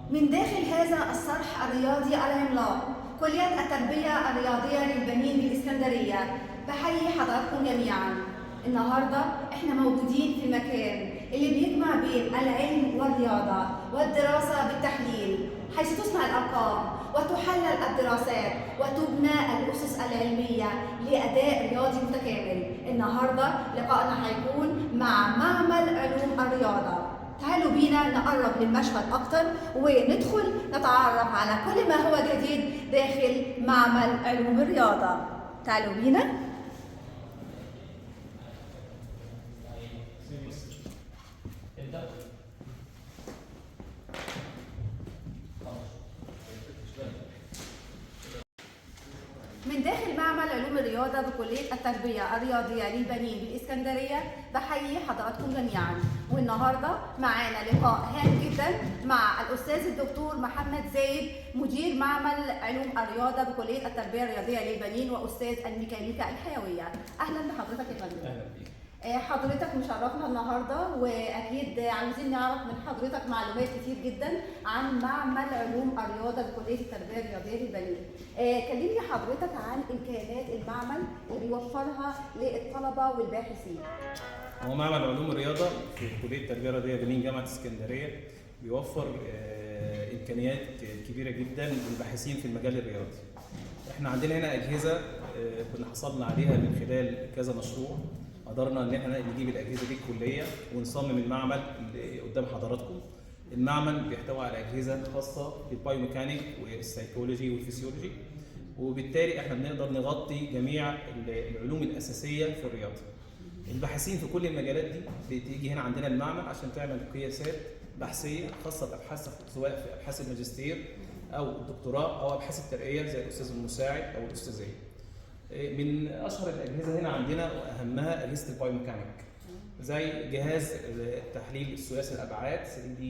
من داخل هذا الصرح الرياضي العملاق، كلية التربية الرياضية للبنين بالإسكندرية، بحيي حضراتكم جميعا. النهاردة احنا موجودين في المكان اللي بيجمع بين العلم والرياضة والدراسة بالتحليل، حيث تصنع الأرقام وتحلل الدراسات وتبنى الأسس العلمية لأداء رياضي متكامل. النهاردة لقائنا هيكون مع معمل علوم الرياضة. تعالوا بينا نقرب للمشهد أكتر وندخل نتعرف على كل ما هو جديد داخل معمل علوم الرياضة. تعالوا بينا. ابدأ. من داخل معمل علوم الرياضة بكلية التربية الرياضية للبنين بالإسكندرية، بحيي حضراتكم جميعا. والنهاردة معانا لقاء هام جدا مع الأستاذ الدكتور محمد زايد، مدير معمل علوم الرياضة بكلية التربية الرياضية للبنين وأستاذ الميكانيكا الحيوية. أهلا بحضرتك يا فندم. اهلا بيك. حضرتك مشرفنا النهارده، واكيد عاوزين نعرف من حضرتك معلومات كتير جدا عن معمل علوم الرياضة بكلية التربية الرياضية للبنين. كلمني حضرتك عن امكانيات المعمل اللي بيوفرها للطلبة والباحثين. هو معمل علوم الرياضة في كلية التربية الرياضية بنين جامعة اسكندرية بيوفر إمكانيات كبيرة جدا للباحثين في المجال الرياضي. احنا عندنا هنا أجهزة كنا حصلنا عليها من خلال كذا مشروع، قدرنا إن احنا نجيب الأجهزة دي الكلية ونصمم المعمل اللي قدام حضراتكم. المعمل بيحتوي على أجهزة خاصة بال biomechanic وال psychology وال physiology، وبالتالي احنا بنقدر نغطي جميع العلوم الأساسية في الرياضة. الباحثين في كل المجالات دي بتيجي هنا عندنا المعمل عشان تعمل قياسات بحثيه خاصة بابحاث، سواء في ابحاث الماجستير او الدكتوراه او ابحاث الترقية زي الاستاذ المساعد او الاستاذيه. من اشهر الاجهزة هنا عندنا واهمها اجهزة ال biomechanic، زي جهاز التحليل الثلاثي الابعاد 3D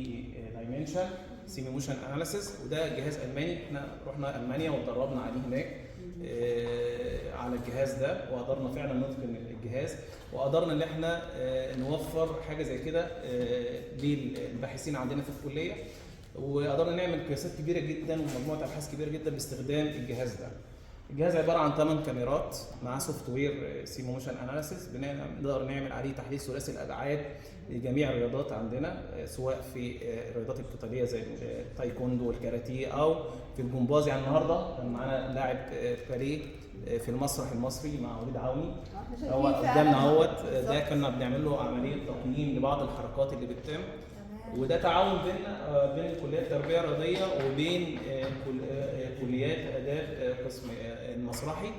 dimension semi motion analysis، وده جهاز الماني، احنا رحنا المانيا واتدربنا عليه هناك على الجهاز ده، وقدرنا فعلا نتقن الجهاز، وقدرنا ان احنا نوفر حاجة زي كده للباحثين عندنا في الكلية، وقدرنا نعمل قياسات كبيرة جدا ومجموعة ابحاث كبيرة جدا باستخدام الجهاز ده. الجهاز عبارة عن 8 كاميرات مع software semi motion analysis، بنقدر نعمل عليه تحليل ثلاثي الابعاد لجميع الرياضات عندنا، سواء في الرياضات القتالية زي التايكوندو والكاراتيه او في الجمباز. يعني النهارده كان معانا لاعب باليه في المسرح المصري مع وليد عوني، هو قدامنا اهوت، ده كنا بنعمل له عملية تقييم لبعض الحركات اللي بتتم، وده تعاون بيننا بين كليه التربية الرياضية وبين كليات اداب قسم المسرحي.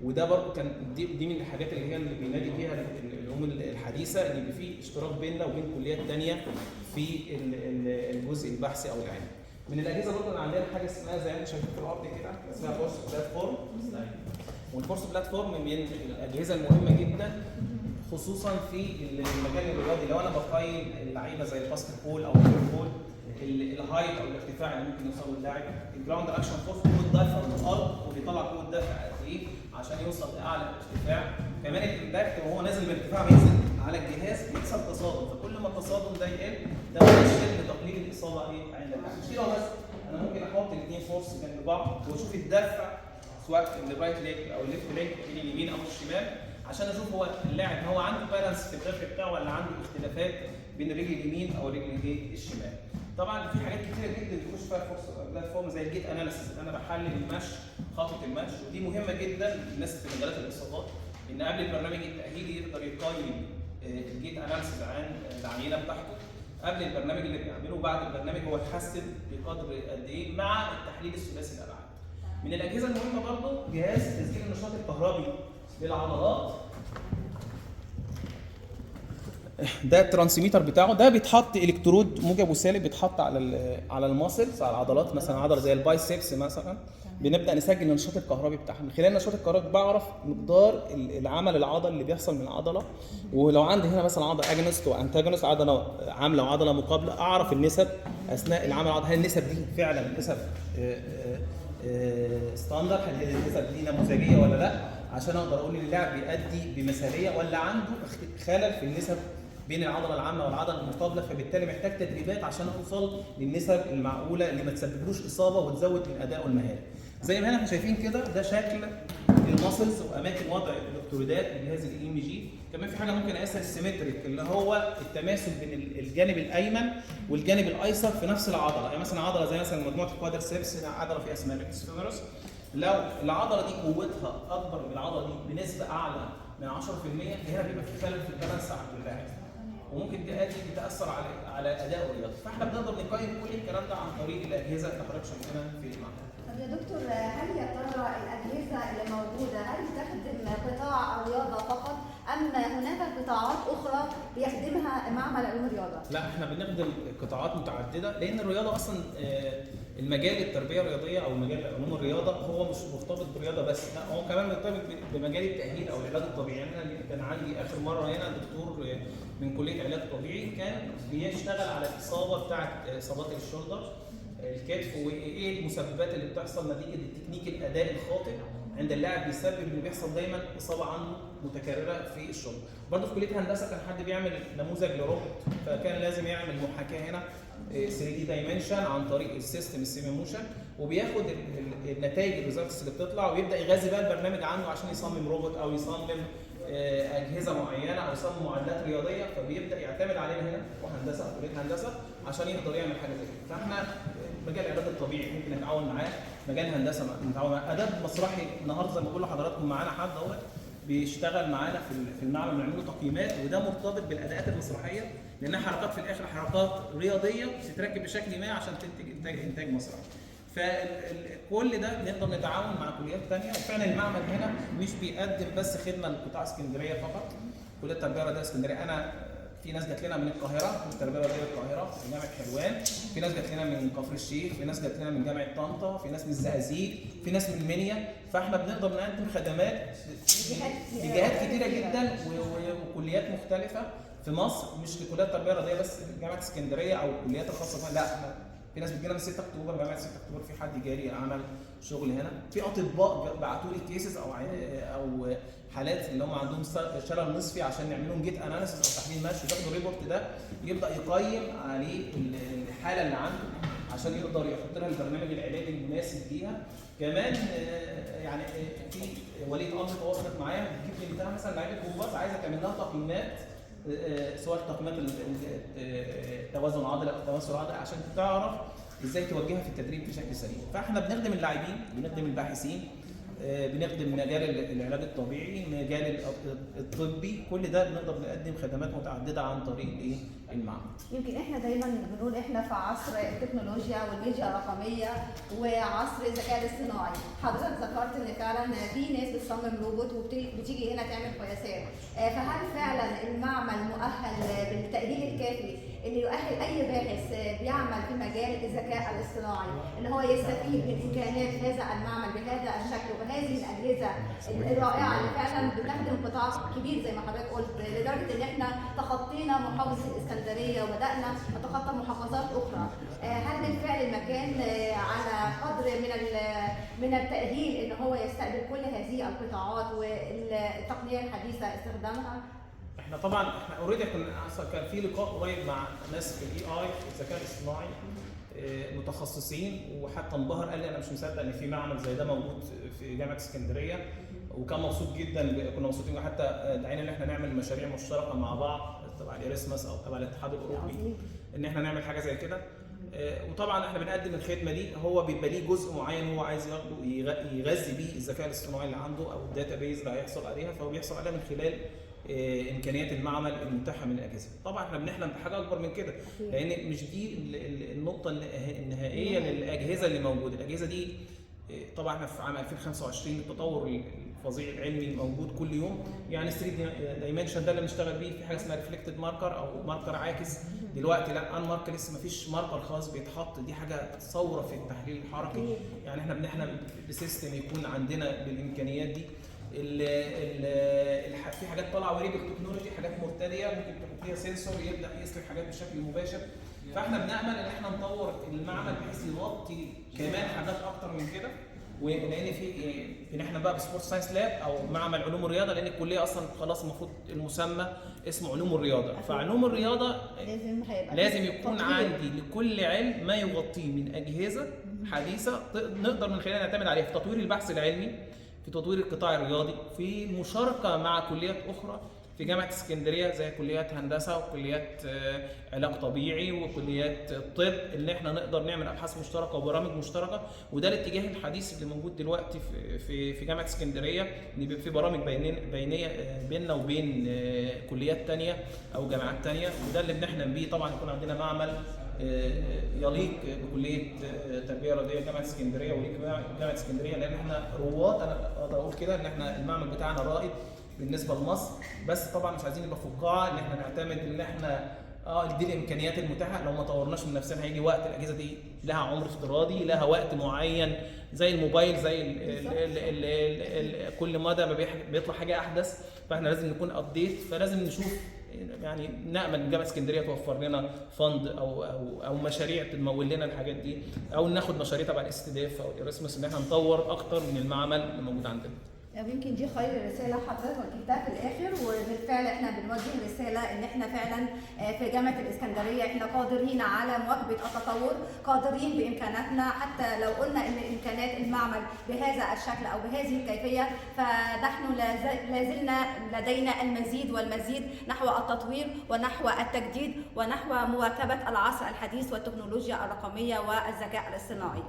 وده برضو كان دي من الحاجات اللي هي اللي بينادي بيها العلوم الحديثة، ان يبقى في اشتراك بيننا وبين كليات ثانية في الجزء البحثي او العلمي. من الاجهزة برضو اللي عندنا حاجة اسمها زي ما انتم شايفين في الارض كده، اسمها force platform. وال force platform من الاجهزة المهمة جدا خصوصا في المجال الرياضي. لو انا بقيم اللعيبة زي ال basketball او ال football، ال height او الارتفاع اللي ممكن يوصله اللاعب، ال ground reaction force، قوة دفع من الارض وبيطلع قوة دفع قد ايه عشان يوصل لاعلى ارتفاع. كمان ال impact وهو نازل بارتفاع بينزل على الجهاز بيحصل تصادم، فكل ما التصادم ده يقل ده مؤشر لتقليل الاصابة ايه عند اللاعب. مش كده بس، انا ممكن احط الاثنين force جنب بعض واشوف الدفع سواء ال right leg او ال left leg، بين اليمين او الشمال، عشان اشوف هو اللاعب هو عنده balance في الدفع بتاعه ولا عنده اختلافات بين الرجل اليمين او الرجل الشمال. طبعا في حاجات كتيرة جدا بيخش فيها force platform زي ال gait analysis، انا بحلل المشي، خطوة المشي، ودي مهمة جدا للناس في مجالات الاصابات، ان قبل البرنامج التاهيلي يقدر يقيم ال gait analysis عن العينة بتاعته قبل البرنامج اللي بيعمله وبعد البرنامج هو اتحسن بقدر قد ايه مع التحليل الثلاثي الابعاد. من الاجهزة المهمة برضو جهاز تسجيل النشاط الكهربي للعضلات، ده ال transmitter بتاعه، ده بيتحط الكترود موجب وسالب، بيتحط على ال muscles، على العضلات، مثلا عضلة زي ال biceps مثلا، بنبدا نسجل النشاط الكهربي بتاعها. من خلال النشاط الكهربي بعرف مقدار العمل العضلي اللي بيحصل من العضلة، ولو عندي هنا مثلا عضلة agonist و antagonist، عضلة عامله وعضله مقابله، اعرف النسب اثناء العمل العضلي، هل النسب دي فعلا نسب standard، هل النسب دي نموذجيه ولا لا، عشان اقدر اقول ان اللاعب بيأدي بمثاليه ولا عنده خلل في النسب بين العضلة العامة والعضله المقابله، فبالتالي محتاج تدريبات عشان اوصل للنسب المعقولة اللي ما تسببلوش اصابه وتزود من ادائه المهاري. زي ما احنا شايفين كده، ده شكل ال muscles واماكن وضع الالكترودات بجهاز ال EMG. كمان في حاجة ممكن اقيسها، ال symmetric، اللي هو التماثل بين الجانب الايمن والجانب الايسر في نفس العضله. يعني مثلا عضلة زي مثلا مجموعة ال quadriceps، عضلة فيها اسمها rectus femoris، لو العضلة دي قوتها اكبر من العضلة دي بنسبة اعلى من 10%، هنا بيبقى في خلل في ال balance عند اللاعب وممكن تؤدي تاثر على ادائه الرياضي. فاحنا بنقدر نقيم كل الكلام ده عن طريق الاجهزة اللي حضرتك شايفينها في المعمل. طب يا دكتور، هل يا ترى الأجهزة اللي موجودة هل تخدم قطاع الرياضة فقط أم هناك قطاعات أخرى بيخدمها معمل علوم الرياضة؟ لا، احنا بنخدم قطاعات متعددة، لان الرياضة اصلا المجال التربية الرياضية او مجال علوم الرياضة هو مش مرتبط بالرياضة بس، لا، هو كمان مرتبط بمجال التاهيل او العلاج الطبيعي. يعني انا كان عندي اخر مرة هنا دكتور من كليه علاج طبيعي كان بيشتغل على الاصابة بتاعه اصابات ال shoulder، الكتف، وايه المسببات اللي بتحصل نتيجة التكنيك الاداء الخاطئ عند اللاعب بيسبب ان بيحصل دايما اصابه عنده متكررة في ال shoulder. برضه في كليه هندسة كان حد بيعمل نموذج لروبوت، فكان لازم يعمل محاكاة هنا 3D dimension عن طريق ال system ال Simumotion، وبياخد النتائج، ال results اللي بتطلع، ويبدا يغذي بقى البرنامج عنده عشان يصمم روبوت او يصمم اجهزة معينة او يصمم معادلات رياضيه. فبيبدا يعتمد علينا هنا وهندسة كليه هندسة عشان يقدر يعمل حاجة زي كده. فاحنا مجال العلاج الطبيعي ممكن نتعاون معاه، مجال هندسة نتعاون معاه، اداب مسرحي. النهارده زي ما بقول لحضراتكم معانا حد اهوت بيشتغل معانا في المعمل، بنعمل له تقييمات، وده مرتبط بالاداءات المسرحية لانها حركات في الاخر حركات رياضية بتتركب بشكل ما عشان تنتج انتاج مسرحي. فكل ده نقدر نتعاون مع كليات ثانية. وفعلا المعمل هنا مش بيقدم بس خدمة لقطاع اسكندرية فقط، كليه التربية الرياضية اسكندريه. انا في ناس جات لنا من القاهره، من التربية الرياضية القاهره في جامعه حلوان، في ناس جات لنا من كفر الشيخ، في ناس جات لنا من جامعه طنطا، في ناس من الزقازيق، في ناس من المنيا. فاحنا بنقدر نقدم خدمات لجهات كتيرة جدا وكليات مختلفة في مصر، مش لكليات التربية الرياضية بس جامعه اسكندرية او الكليات الخاصة، لا، في ناس بتجينا من 6 اكتوبر، جامعه 6 اكتوبر، في حد جالي عمل شغل هنا، في اطباء بعتوا لي cases او حالات اللي هم عندهم شلل نصفي عشان نعمل لهم gait analysis او تحليل مشي، وبياخدوا ال report ده يبدا يقيم عليه الحالة اللي عنده عشان يقدر يحط لها البرنامج العلاجي المناسب ليها. كمان يعني في ولية امر تواصلت معايا بتجيب بنتها مثلا لعيبة جمباز، عايزه تعمل لها تقييمات، سواء تقييمات التوازن العضلي او التوازن العضلي عشان تعرف ازاي توجهها في التدريب بشكل سليم. فاحنا بنخدم اللاعبين، بنخدم الباحثين، بنخدم مجال العلاج الطبيعي، مجال الطبي، كل ده بنقدر نقدم خدمات متعددة عن طريق الايه؟ المعمل. يمكن احنا دايما بنقول احنا في عصر التكنولوجيا والميديا الرقمية وعصر الذكاء الاصطناعي. حضرتك ذكرت ان فعلا في ناس بتصمم روبوت وبتيجي هنا تعمل قياسات، فهل فعلا المعمل مؤهل بالتاهيل الكافي اللي يؤهل اي باحث بيعمل في مجال الذكاء الاصطناعي ان هو يستفيد من امكانيات هذا المعمل بهذا الشكل وبهذه الاجهزة الرائعة اللي فعلا بتخدم قطاع كبير زي ما حضرتك قلت، لدرجة ان احنا تخطينا محافظة الاسكندرية وبدانا نتخطى محافظات اخرى؟ هل بالفعل المكان على قدر من التاهيل ان هو يستقبل كل هذه القطاعات والتقنية الحديثة استخدامها؟ احنا طبعا احنا already كنا اصلا كان في لقاء قريب مع ناس في ال AI، الذكاء الاصطناعي، متخصصين، وحتى انبهر، قال لي انا مش مصدق ان في معمل زي ده موجود في جامعه اسكندريه، وكان مبسوط جدا. كنا مبسوطين، وحتى دعينا ان احنا نعمل مشاريع مشتركة مع بعض تبع الاريسمس او تبع الاتحاد الاوروبي ان احنا نعمل حاجة زي كده. وطبعا احنا بنقدم الخدمة دي، هو بيبقى ليه جزء معين هو عايز ياخده يغذي بيه الذكاء الاصطناعي اللي عنده او ال database اللي هيحصل عليها، فهو بيحصل عليها من خلال امكانيات المعمل المتاحة من الاجهزة. طبعا احنا بنحلم بحاجة اكبر من كده، لان مش دي النقطة النهائية للاجهزة اللي موجودة. الاجهزة دي طبعا احنا في عام 2025، التطور الفظيع العلمي موجود كل يوم. يعني 3 dimension ده اللي بنشتغل بيه، في حاجة اسمها reflected marker او marker عاكس دلوقتي، لا unmarker، لسه ما فيش marker خاص بيتحط. دي حاجة ثورة في التحليل الحركي. يعني احنا بنحلم ب system يكون عندنا بالامكانيات دي. ال ال في حاجات طالعه wearable technology، حاجات مرتديه ممكن تحط فيها sensor يبدا يقيس لك حاجات بشكل مباشر. فاحنا بنامل ان احنا نطور المعمل بحيث يغطي كمان حاجات اكتر من كده. ولان في ان احنا بقى ب sport science lab او معمل علوم الرياضه، لان الكلية اصلا خلاص المفروض المسمى اسمه علوم الرياضة. فعلوم الرياضة لازم هيبقى لازم يكون تطوير. عندي لكل علم ما يغطيه من اجهزة حديثه نقدر من خلالها نعتمد عليها في تطوير البحث العلمي، في تطوير القطاع الرياضي، في المشاركة مع كليات اخرى في جامعه اسكندرية زي كليات هندسة وكليات علاج طبيعي وكليات الطب، اللي احنا نقدر نعمل ابحاث مشتركة وبرامج مشتركة. وده الاتجاه الحديث اللي موجود دلوقتي في جامعه اسكندرية، ان بيبقى في برامج بينيه بيننا وبين كليات تانية او جامعات تانية، وده اللي بنحلم بيه. طبعا يكون عندنا معمل يليق بكلية تربيه رياضية جامعه اسكندرية ويليق بجامعة اسكندرية، لان احنا رواد. انا اقدر اقول كده ان احنا المعمل بتاعنا رائد بالنسبة لمصر، بس طبعا مش عايزين نبقى فقاعة ان احنا نعتمد ان احنا دي الامكانيات المتاحة. لو ما طورناش من نفسنا هيجي وقت الاجهزة دي لها عمر افتراضي، لها وقت معين، زي الموبايل، زي ال ال ال ال ال كل مدى ما بيطلع حاجة احدث، فاحنا لازم نكون update. فلازم نشوف، يعني نامل ان جامعه اسكندرية توفر لنا fund او او او مشاريع تمول لنا الحاجات دي، او ناخد مشاريع تبع الاستداف او الايراسموس ان احنا نطور اكتر من المعمل اللي موجود عندنا. يمكن دي خير رسالة حضرتك وجهتها في الآخر، وبالفعل احنا بنوجه رسالة إن احنا فعلا في جامعة الإسكندرية احنا قادرين على مواكبة التطور، قادرين بإمكاناتنا، حتى لو قلنا إن إمكانات المعمل بهذا الشكل أو بهذه الكيفية، فنحن لازلنا لدينا المزيد والمزيد نحو التطوير ونحو التجديد ونحو مواكبة العصر الحديث والتكنولوجيا الرقمية والذكاء الاصطناعي.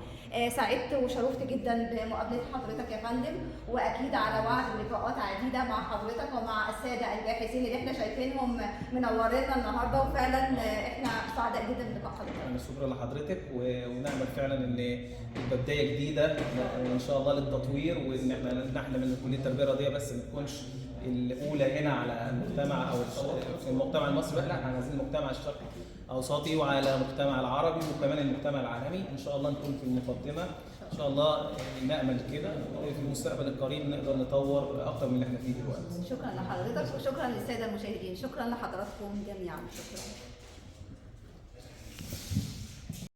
سعدت وشرفت جدا بمقابلة حضرتك يا فندم، وأكيد على وعد بلقاءات عديدة مع حضرتك ومع السادة الباحثين اللي احنا شايفينهم منورينا النهارده، وفعلا احنا سعداء جدا بلقاء حضرتك. انا شكرا لحضرتك، ونامل فعلا ان يبقى بداية جديدة ان شاء الله للتطوير، وان احنا نحلم ان كليه التربية الرياضية بس ما تكونش الاولى هنا على المجتمع او في المجتمع المصري، لا احنا عايزين المجتمع الشرقي اوسطي وعلى المجتمع العربي وكمان المجتمع العالمي. ان شاء الله نكون في المقدمة ان شاء الله، نامل كده في المستقبل القريب نقدر نطور اكتر من اللي احنا فيه دلوقتي. شكرا لحضرتك وشكرا للسادة المشاهدين، شكرا لحضراتكم جميعا، شكرا.